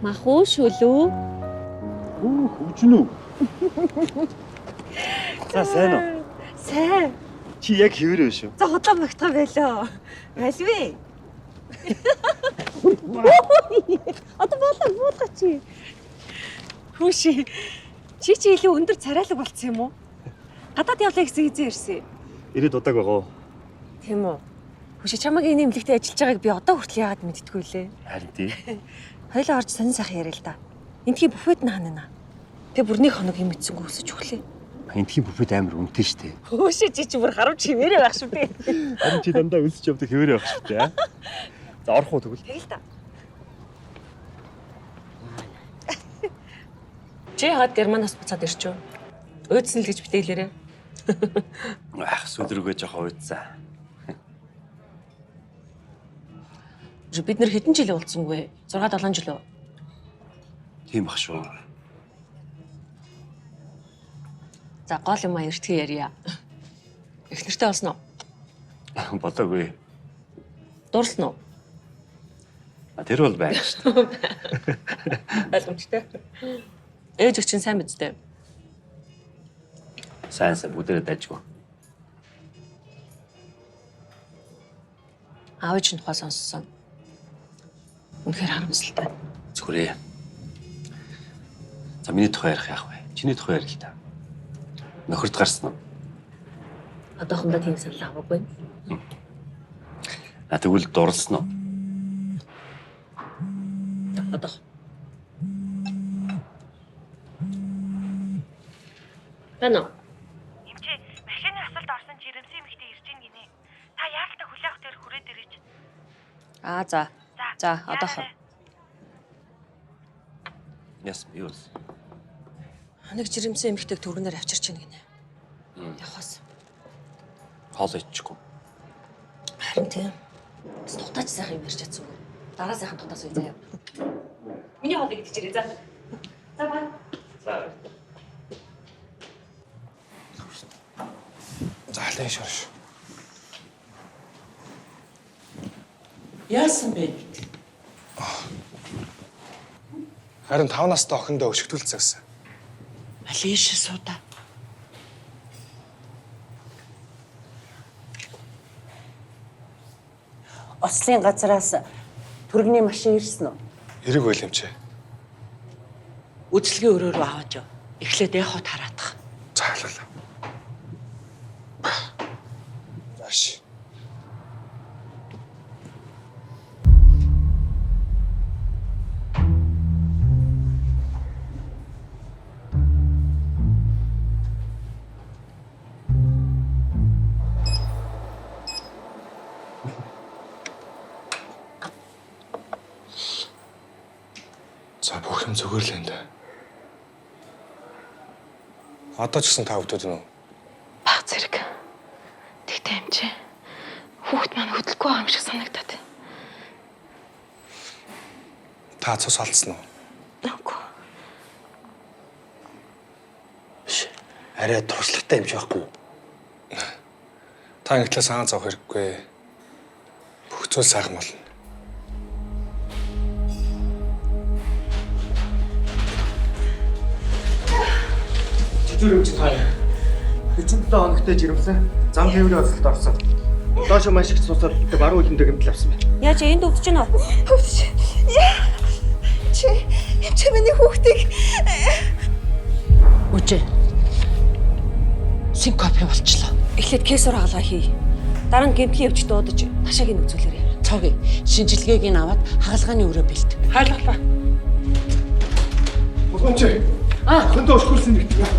Мах уу шүлүү? Хүү хөвжин үү? За сайн уу? Сайн. Чи яг хэвээрээ шүү. За худлаа магтгаа байлоо. Альви. Одоо болоо буулга чи. Хүүши. Чи чи илүү өндөр царайлаг болцсон юм уу? Гадаад явлаа гэсэн хэзээ ирсэн. Ирээд удааг байгаа. Тийм үү? Хүүши чамайг энэ эмнэлэгтээ ажиллаж байгааг би одоо хүртэл яагаад мэддэггүй лээ. Харин тий. Хоёлаа орж сонин сайхан яриа л да. Энтхийн буфет нь ханана. Тэг бүр нэг хоног юм идсэнгүү өсөж өглөө. Энтхийн буфет амар үнэтэй штэ. Хүүши чи чи бүр харамч хിവэрэ байх шүү дээ. Харин чи дандаа өлсөж явдаг хിവэрэ байх шүү дээ. За орох уу тэгвэл. Тэгэл та. Чи яагаад Германаас буцаад ирчүү? Уйдсан л гэж битээлээрээ. Ах сүлрүүгээ жоохон уйдсан. Бид нэр хэдэн жил уулзсангүй? 6 7 жил үү? Тийм бах шүү. За гол юм а эртхэн ярья. Их нэртэй болсон уу? Болоогүй. Дурлсан уу? А тэр бол байна шүү дээ. Ойлгомжтой. Ээж өгчин сайн биз дээ. Сайн сайн бүгдээрээ дайжгүй. Аав ээж нь тухай сонссон. Үнэхээр харамсалтай. Зүгээрээ. За миний тухай ярих яах вэ? Чиний тухай ярил л та. Нөхөрд гарсан уу? Одоохондоо тийм санал аваагүй. А тэгвэл дурлсан уу? Одоох. Байна уу? Эмчээ, машины асуулт орсон жирэмсэн эмэгтэй ирж ийн гинэ. Та яаралтай хүлээх дээр хүрээд ирээч. Аа за. За одоох. Яасан юу болсон? Нэг жирэмсэн эмэгтэйг түргэнээр авчирч ийн гинэ. Явахаас. Хоол идчихгүй. Харин тийм. Бас дутаач сайхан юм ярьж чадсангүй. Дараа сайхан дутаас үе заяа. Миний хоолыг идчихээрэй за. За бай. За. За лээ шорш. Яасан бэ? Харин 5 настай охиндоо өшигтүүлсэн гэсэн. Алиш суудаа. Ослын газараас түргэний машин ирсэн үү? Эрэг байл юм чи. Үзлэгийн өрөө рүү аваад яв. Эхлээд эхот хараадах. За ойлголоо. Зааш. За бүх юм зүгээр л энэ. Одоо ч гэсэн та өвдөд нү? Баг зэрэг. Тэгтээ эмчээ. Хүүхэд маань хөдлөхгүй байгаа юм шиг санагдаад. Та цус алдсан уу? Үгүй. Биш. Арай туршлагатай юм чи байхгүй юу? Та ингэтлээ саан зовх хэрэггүй. Бүх зүйл сайхан болно. Чөтгөр өмч таа. 47 хоногтой жирэмсэн. Зам тээврийн осолд орсон. Доошо маш их цусаар баруун хөлөндөө гэмтэл авсан байна. Яаж энд өвдөж байна уу? Өвдөж. Яа. Чи чи миний хүүхдийг Үжээ. Синкопи болчлоо. Эхлээд кейсор хагалгаа хий. Дараа нь гэмтлийн өвч дуудаж ташааг нь үзүүлээрэй. Цоги шинжилгээг нь аваад хагалгааны өрөө бэлт. Хайлгалаа. Боломж. Аа, Хөндөө өшгөрсөн нэгтгэв.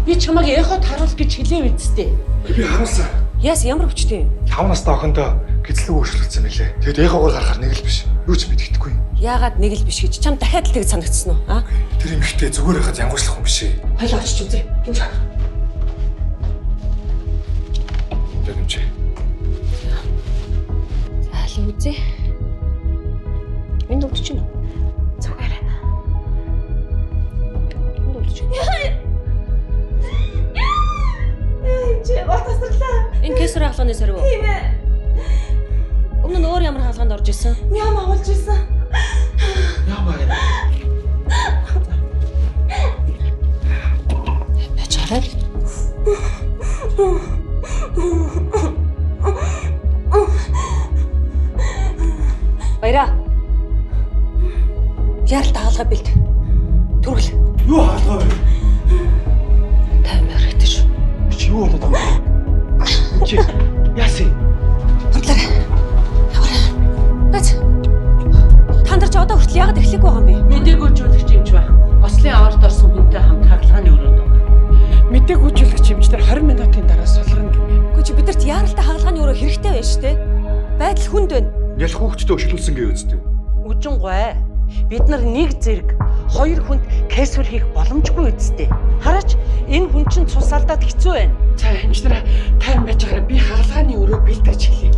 Би чамайг эхот харуул гэж хэлээ үсттэй. Би харуулсан. Яас ямар өвчтэй юм? 5 настай охиндоо гизлэг өөрчлөлтсөн мэлээ. Тэгэд эхогоор гарахаар нэг л биш. Юу ч мэддэхгүй. Яагаад нэг л биш гэж чам дахиад л тэгж санагдсан уу? Аа? Тэр эмэгтэй зүгээр байхад янгуучлах хүн биш ээ. Хоёлоо очиж үзье. Яг юм чи. За л үзье. Энд өвдөж байна уу? Зүгээр байна. Энд өвдөж байна. Чи гол тасарлаа. Энэ кейсор хагалгааны сорив уу? Тийм ээ. Өмнө нь өөр ямар хагалгаанд орж исэн? Ням агуулж исэн. Яа байна. Байж хараад. Баяра. Яралт хагалгаа бэлт. Түргэл. Юу хаалгаа вэ? 50 мянга хэрэгтэй шүү. Чи юу болоод байгаа юм? Чи яасан? Хурлаарай. Яваарай. Гац. Та нар ч одоо хүртэл яагаад эхлэхгүй байгаа юм бэ? Мдэггүй жуулагч юмч байх. Ослын аваарт орсон хүнтэй хамт хагалгааны өрөөнд байгаа. Мдэггүй жуулагч юмч нар 20 минутын дараа сулрна гинэ. Үгүй чи бидэрт яаралтай хагалгааны өрөө хэрэгтэй байна шүү дээ. Байдал хүнд байна. Ялх хүүхдтэй өшөглүүлсэн гээ үсттэй. Үжин гой. Бид нар нэг зэрэг хоёр хүнд кейсвэр хийх боломжгүй үсттэй. Хараач энэ хүн чинь цус алдаад хэцүү байна. За эмч нараа тайван байж байгаараа би хагалгааны өрөө бэлтгэж хэлье.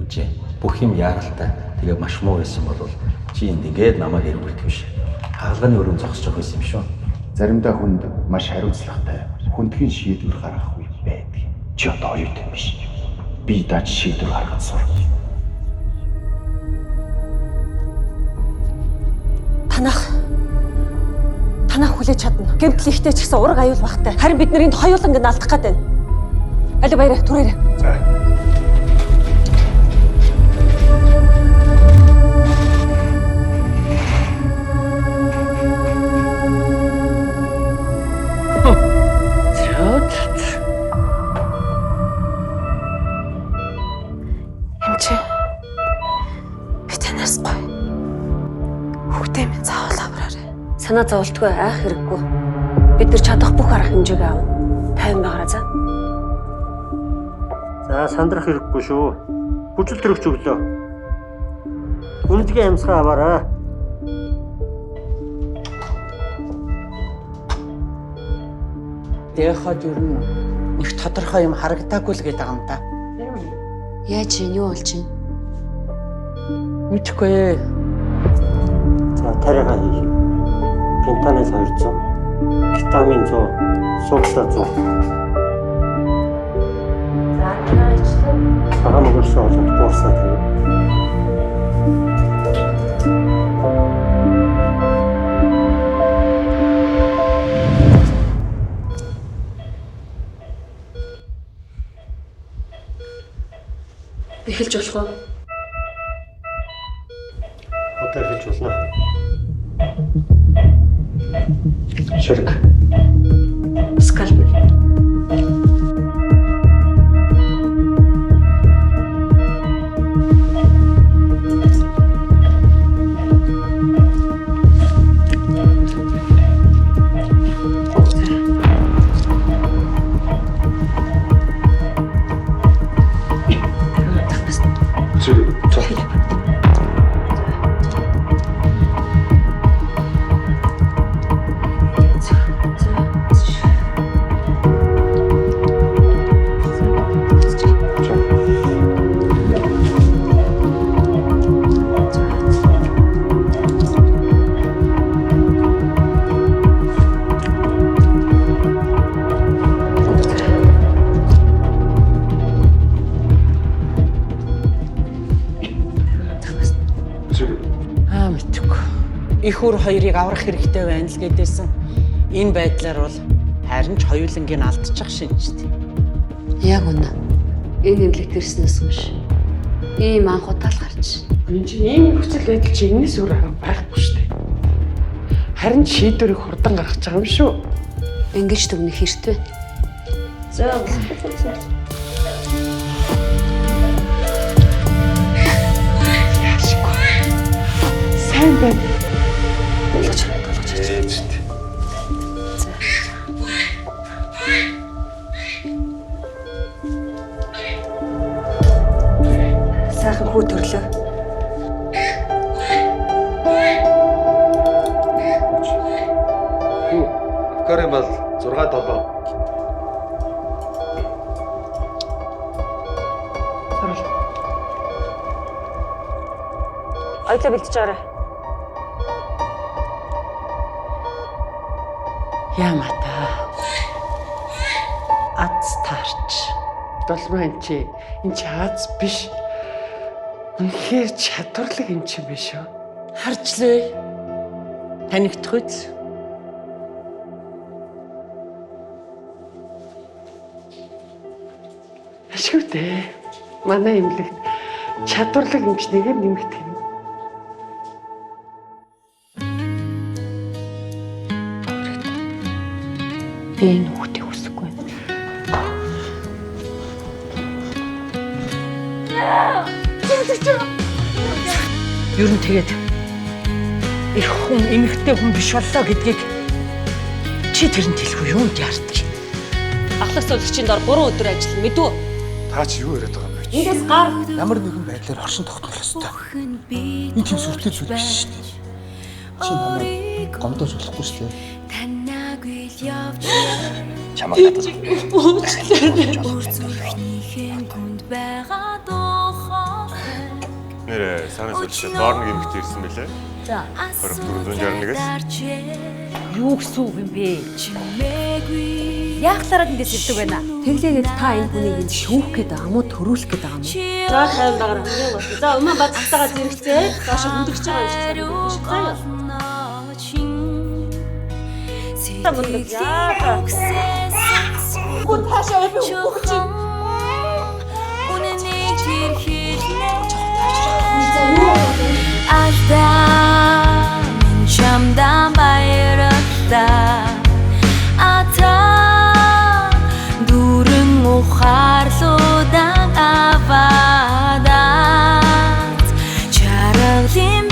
Үжээ. Бүх юм яаралтай. Тэгээ маш муу байсан бол чи энд ингээд намайг эргүүлдэг биш. Хагалгааны өрөөнд зогсож байсан юм шүү. Заримдаа хүнд маш хариуцлагатай, хүндхэн шийдвэр гаргах үе байдаг. Чи одоо оюутан биш. Би дааж шийдвэр гаргаж сур. Танах хүлээж чадна. Гэмтэл ихтэй ч гэсэн ураг аюул багтай. Харин бид нар энд хоёуланг нь алдах гээд байна. Аль баяраа түрээрэй. За. Эмчээ. Би танаас гоё. Хүүхдээ минь заавал авраарай. Санаа зовлтгүй айх хэрэггүй. Бид нар чадах бүх арга хэмжээг авна. Тайван байгаарай за. За сандрах хэрэггүй шүү. Хүчил төрөгч өглөө. Үнэлгээ амьсгаа аваарай. Дэход ер нь нэг тодорхой юм харагдаагүй л гэдэг юм да. Яаж юм юу болж байна? Мэдэхгүй. За тариагаа хий. Фентанил 200, кетамин 100, сукса 100. За тариагаа ичлээ. Цагаан мөгөрсөн олгод буурсаа тавь. Эхэлж болох уу? Одоо эхэлж болно. Шүрэг. Скальпель. шиг. Аа мэдгүй. Их үр хоёрыг аврах хэрэгтэй байна л гэдээсэн. Энэ байдлаар бол харин ч хоёулангийг алдчих шинжтэй. Яг үнэ. Энэ эмнэлэгт ирснээс хойш ийм анх удаа л гарч. Энэ чинь ийм нөхцөл байдал чи энэс өөр арга байхгүй шүү дээ. Харин шийдвэрийг хурдан гаргаж байгаа юм шүү. Ингэж дүгнэх хэрэгтэй. За. Яашгүй. Сайн байна. Толгож, толгож. За. Сайхан хүү төрлөө. Хүү. Авкарын бол 6 7. Ойлоо бэлтэж байгаарай. Ямата. Аз таарч. Долмоо энэ чи энэ чи аз биш. Үнэхээр чадварлаг юм чи биш үү? Харж лээ. Танигдах үз. Ашгүй дээ. Манай эмнэлэгт чадварлаг эмч нэгээр нэмэгдэх юм. Би энэ хүүхдийг хүсэхгүй байна. Ер нь тэгээд эх хүн эмэгтэй хүн биш боллоо гэдгийг чи тэрэнд хэлэхгүй юунд яардгийг. Ахлах суулгачийн дор 3 өдөр ажиллана мэдүү. Та чи юу яриад байгаа юм бэ? Эндээс гар. Ямар нэгэн байдлаар оршин тогтнох ёстой. Энэ тийм сүртэй зүйл биш шүү дээ. Чи намайг гомдоож болохгүй шүү дээ. Чамайг надад Нэрээ санаа сүүлчээ доор нэг эмэгтэй ирсэн мөлий. За. 2461-ээс. Юу гэсэн үг юм бэ? Яахлаараа эндээс ирдэг байна. Тэглээгээд та энэ хүнийг энд шүүх гээд байгаа юм уу, төрүүлэх гээд байгаа юм уу? За тайван дагаар хамгийн гол. За өмнө бацтайгаа зэрэгцээ. Доош хөндөгч байгаа юм шиг санагдаж байна. За юу? Мундаг яа. Гүн таашаа би үхэх чинь. Алдаа минь чамдаа баярлалаа. Ата дүүрэн ухаарлуудан аваад чаргалын